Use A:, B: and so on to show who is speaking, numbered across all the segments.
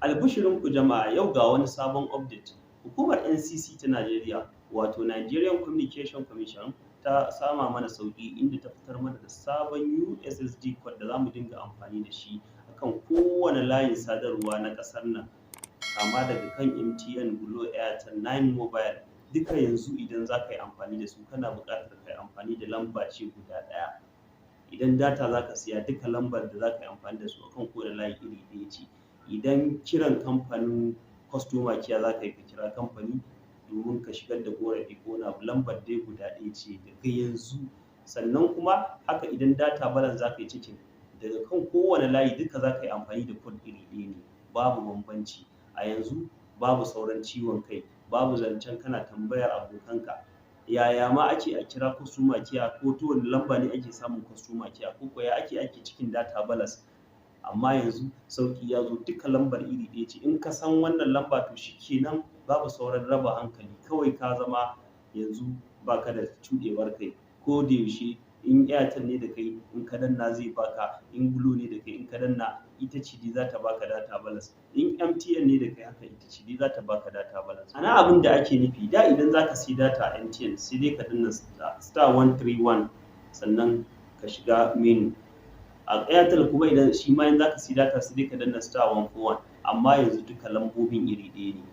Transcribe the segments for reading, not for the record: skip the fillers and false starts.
A: Albishirinku jama'a, yau ga wani sabon update. Hukumar NCC ta Najeriya, wato Nigerian Communication Commission, ta sama mana sauƙi inda ta fitar mana da sabon USSD code da za mu dinga amfani da shi akan kowane layin sadarwa na ƙasar nan, kama daga kan MTN, Glo, Airtel, Nine Mobile. Duka yanzu idan za ka yi amfani da su, kana buƙatar ka yi amfani da lamba ce guda ɗaya. Idan data za ka siya, duka lambar da za ka yi amfani da su akan kowane layi iri ɗaya ce. Idan kiran kamfanin customer care za ka yi, ka kira kamfani domin ka shigar da ƙorafi ko wani abu, lambar dai guda ɗaya ce daga yanzu. Sannan kuma haka idan data balance za ka yi checking daga kan kowane layi, duka za ka yi amfani da code iri ɗaya ne, babu bambanci. A yanzu babu sauran ciwon kai, babu zancen kana tambayar abokanka yaya ma ake a kira customer care, ko ta wane lamba ne ake samun customer care, ko ko ya ake checking data balance. Amma yanzu sauƙi ya zo, duka lambar iri ɗaya ce. In ka san wannan lamba, to shikenan, babu sauran raba hankali. Kawai ka zama yanzu baka da cuɗewar kai. Ko da yaushe in Airtel ne da kai, in ka danna zai baka. In Glo ne da kai, in ka danna, ita ce dai za ta baka data balance. In MTN ne da kai, haka, ita ce dai za ta baka data balance. Ana abin da ake nufi, da idan za ka siyi data a MTN, sai dai ka danna *131 sannan ka shiga menu. A Airtel kuma, idan shi ma in za ka siyi data, sai dai ka danna *141. Amma yanzu duka lambobin iri ɗaya ne.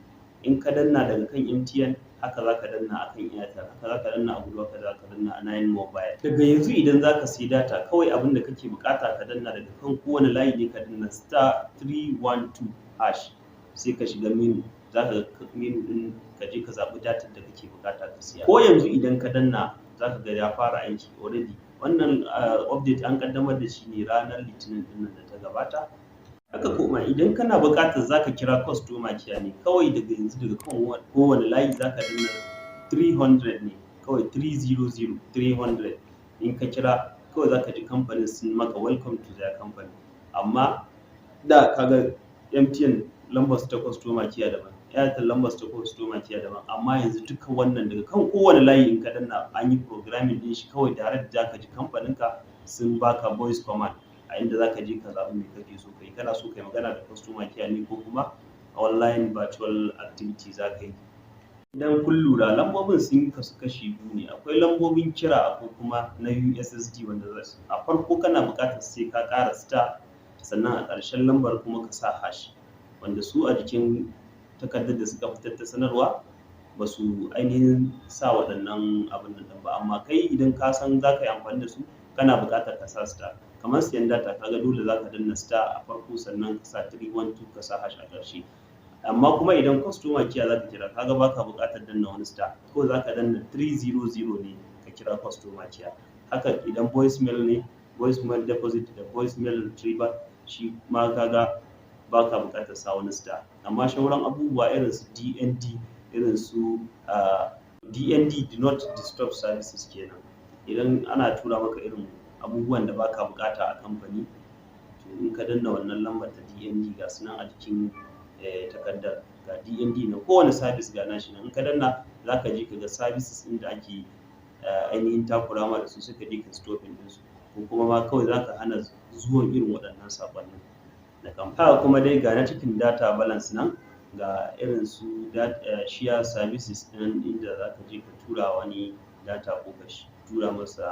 A: In ka danna daga kan MTN, haka za ka danna a kan Airtel, haka za ka danna a Glo, haka za ka danna a Nine Mobile. Daga yanzu idan za ka siyi data, kawai abin da kake buƙata ka danna daga kan kowane layi ne, ka danna *312#, sai ka shiga menu. Za ka ga menu ɗin, ka je ka zaɓi datar da kake buƙata ka siya. Ko yanzu idan ka danna, za ka ga ya fara aiki already. Wannan update an ƙaddamar da shi ne ranar Litinin ɗin nan da ta gabata. Haka kuma idan kana buƙatar za ka kira customer care ne, kawai daga yanzu daga kan kowane layi za ka danna 300 ne kawai, 300 300. In ka kira, kawai za ka ji kamfanin sun maka "Welcome to their company". Amma da kaga MTN lambar su ta customer care daban, Airtel lambar su ta customer care daban, amma yanzu duka wannan daga kan kowane layi in ka danna, an yi programming ɗin shi, kawai direct za ka ji kamfaninka sun baka voice command a inda za ka je ka zaɓi me kake so ka yi. Kana so ka yi magana da customer care ne, ko kuma online virtual activity za ka yi? Idan kun lura, lambobin sun kasu kashi biyu ne: akwai lambobin kira, akwai kuma na USSD, wanda a farko kana buƙatar sai ka ƙara star, sannan a ƙarshen lambar kuma ka sa hash, wanda su a jikin takardar da suka fitar ta sanarwa ba su ainihin sa waɗannan abun nan ɗin ba. Amma kai idan ka san za ka yi amfani da su, kana buƙatar ka sa star. Kamar siyan data, ka ga dole za ka danna star a farko, sannan ka sa 312, ka sa hash a ƙarshe. Amma kuma idan customer care za ka kira, kaga baka buƙatar danna wani star, ko za ka danna 300 ne ka kira customer care. Haka idan voicemail ne, voicemail deposit da voicemail retrieval, shi ma kaga baka buƙatar sa wani star. Amma sauran abubuwa irin su DND, irin su DND, do not disturb services kenan, idan ana tura maka irin abubuwan da baka buƙata a kamfani, to in ka danna wannan lambar ta DND, ga su nan a jikin takardar, ga DND na kowane service, ga nashi nan. In ka danna, za ka je ka ga services ɗin da ake ainihin takura ma da su, sai ka je ka stopping ɗinsu, ko kuma ma kawai za ka hana zuwan irin waɗannan saƙonnin na kamfani. Haka kuma dai ga na cikin data balance nan, ga irin su share services ɗin, inda za ka je ka tura wani data ko ka tura masa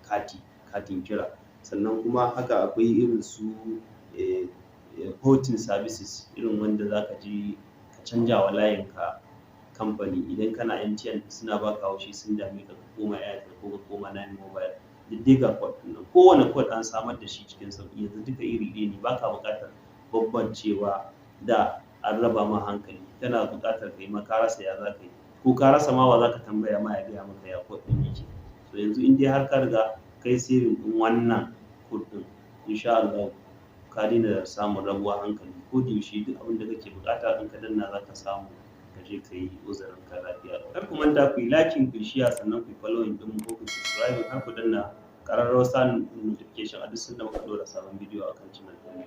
A: katin kira. Sannan kuma haka akwai irin su porting services, irin wanda za ka je ka canja wa layinka kamfani. Idan kana MTN suna baka haushi, sun dame ka, ka koma Airtel ko ka koma Nine Mobile. Duk dai ga code ɗin nan. Kowane code an samar da shi cikin sauƙi. Yanzu duka iri ɗaya ne, baka buƙatar bambancewa. Da an raba ma hankali, kana buƙatar ka yi ma ka rasa ya za ka yi, ko ka rasa ma wa za ka tambaya ma ya gaya maka ya code ɗin yake. To yanzu in dai har ka riga ka yi saving ɗin wannan code ɗin, insha Allahu ka daina samun rabuwar hankali. Ko da yaushe duk abin da kake buƙata, in ka danna, za ka samu ka je ka yi uzurin ka lafiya lau. Kar ku manta ku yi liking, ku yi share, sannan ku yi following ɗinmu ko ku subscribing, har ku danna ƙararrawar samun notification a duk sanda muka ɗora sabon bidiyo akan channel ɗinmu.